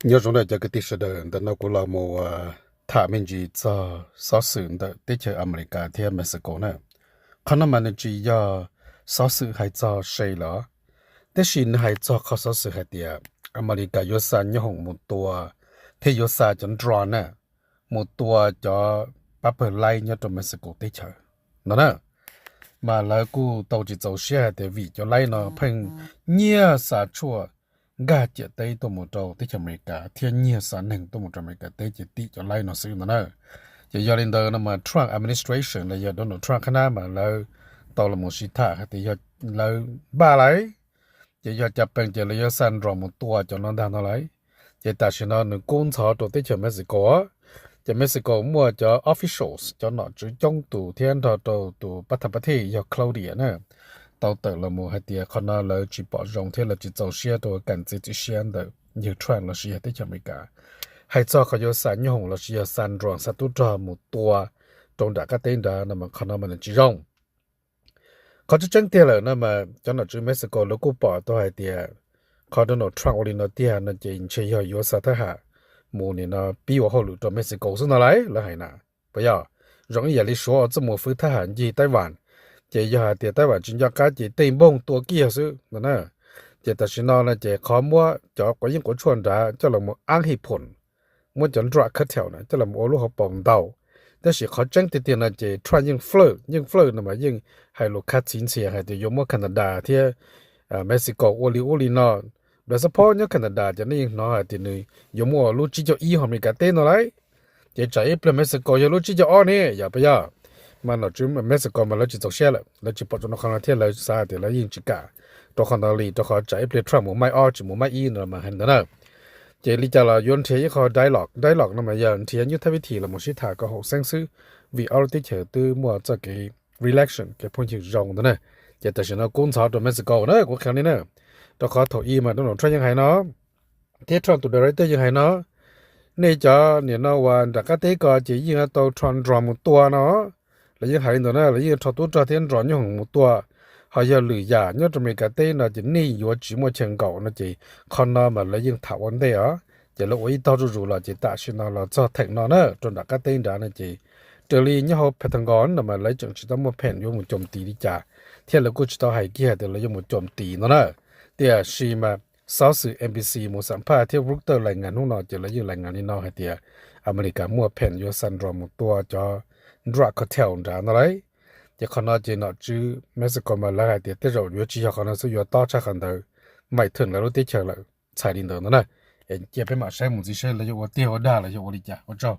Nyob zoo na cov kwv tij sawv daws, ntawm no kuv los mus tham me ntsis txog xov xwm ntawm teb chaws Amelikas thiab Mexico na. Qhov no mas nws tsis yog xov xwm hais txog se lawm, tab sis nws hais txog qhov xov xwm hais tias Amelikas yuav xa nyoob hoom mus tua, thiab yuav xa cov drone na mus tua cov pab pawg laib nyob rau Mexico teb chaws no na. Mas lawv kuj tau tsis txaus siab hais tias vim cov laib no pheej nyiag xa tshuaj nkag ciam teb tuaj mus rau teb chaws Amelikas thiab nyiag xa neeg tuaj mus rau Amelikas teb ces tim cov laib no xwb no na. Ces yog li ntawd no mas Trump administration los yog Donald Trump qhab nab mas lawv tau los sib tham hais tias yog lawv npaj lawm, ces yog cov pees ces lawv yuav xa drone mus tua cov no ntag no lawm. Ces tam sim no nws kub ntxhov rau teb chaws Mexico, ces Mexico muaj cov officials, cov nom tswv coob tus thiab nrog rau tus pab thab pab thij yog Claudia na, tau tawm los mus hais tias qhov no lawv tsis pom zoo thiab lawv tsis txaus siab rau kam txiav txim siab ntawm yawg Trump lossis yog teb chaws Amelikas hais txog qhov yuav xa nyoob hoom lossis yog xa drone xa tub rog mus tua rau nram qab teb nrad no mas qhov no mas nws tsis zoo. Qhov tseeb tseeb tiag lawm no mas cov nom tswv Mexico lawv kuj pom tau hais tias qhov Donald Trump ua li no tiag no ces ntshe yog yuav xa thab ham mus nim no pib ua hauj lwm rau Mexico xwb no lawm, lawv hais na. Puas yog? Zoo ib yam li Suav uas txawj mus fwv thab ham ncig Taiwan, ces yog hais tias Taiwan tsis nco qab ces tej npoog tua kiag xwb no na. Ces tam sim no no ces qhov muab cov quav yeeb quav tshuaj nrad coj los mus aab his phom, muab cov drug cartel na coj los ua lub hauv paus ntaus. Tab sis qhov tseeb tiag tiag no ces Trump yeej flirt, yeej flirt no mas yeej hais lus khav txiv ntxhias hais tias yuav muab Canada thiab Mexico ua li ub li no. Lawv support nyob Canada ces nej yeej hnov hais tias nws yuav muaj lub tsib caug ib hauv Amelikas teb no lawm, ces tsam ib pliag Mexico yog lub tsib caug ob ne, yog puas yog? Mas nom tswv Mexico mas lawv tsis txaus siab lawm, lawv tsis pom zoo rau qhov no thiab lawv xav tias lawv yeej tsis kam rau qhov no li, rau qhov tsam ib pliag Trump mus maj ob tsis mus maj ib no mas hais ntawd na. Ces li cas los yuav nrhiav ib qho dialogue, dialogue no mas yog nrhiav nyuj thab vib thim los mus sib tham kom haum xeeb xwb, vim ob lub teb chaws twb muaj txoj kev relations kev phooj ywg zoo ntawd na. Ces tam sim no kub ntxhov rau Mexico na, kuv qhia li na, rau qhov thaum ub mas Donald Trump yeej hais no, thiab Trump tus director yeej hais no, nej cov nim no uas nram qab teb ko ces yeej tau drone mus tua no. Lawv yeej hais li ntawd na, lawv yeej rho tub rog thiab drone nyoob hoom mus tua. Ho yog lwm yam nyob rau Amelikas teb no ces nej yuav tsis muaj chaw nkaum no ces qhov no mas lawv yeej tham ua ntej os. Ces lawv ua ib tog zuj zus los ces tam sim no los txog theem no na rau nram qab teb nrad no ces raws li nyob hauv Pentagon no mas lawv tseem tsis tau muaj pham yuav mus coo tis li cas, thiab lawv kuj tsis tau hais kiag hais tias lawv yuav mus coo tis no na. Tiam sis mas xov xwm N B C mus xam phaj thiab Reuters lais ngas hnub no ces lawv yeej lais ngas li no hais tias Amelikas muaj pham yuav xa drone mus tua cov drug cartel nrad no lauj. Ces qhov no ces nom tswv Mexico mas lawv hais tias tej zaum yuav tsis yog qhov no xwb, yuav tob tshaj qhov ntawd, maim theem lawv lub teb chaws lawm, txhais li ntawd no na. Es cia peb mam saib mus ntxiv seb lawv yuav ua tiag ua dag los yog ua li cas, ua tsaug.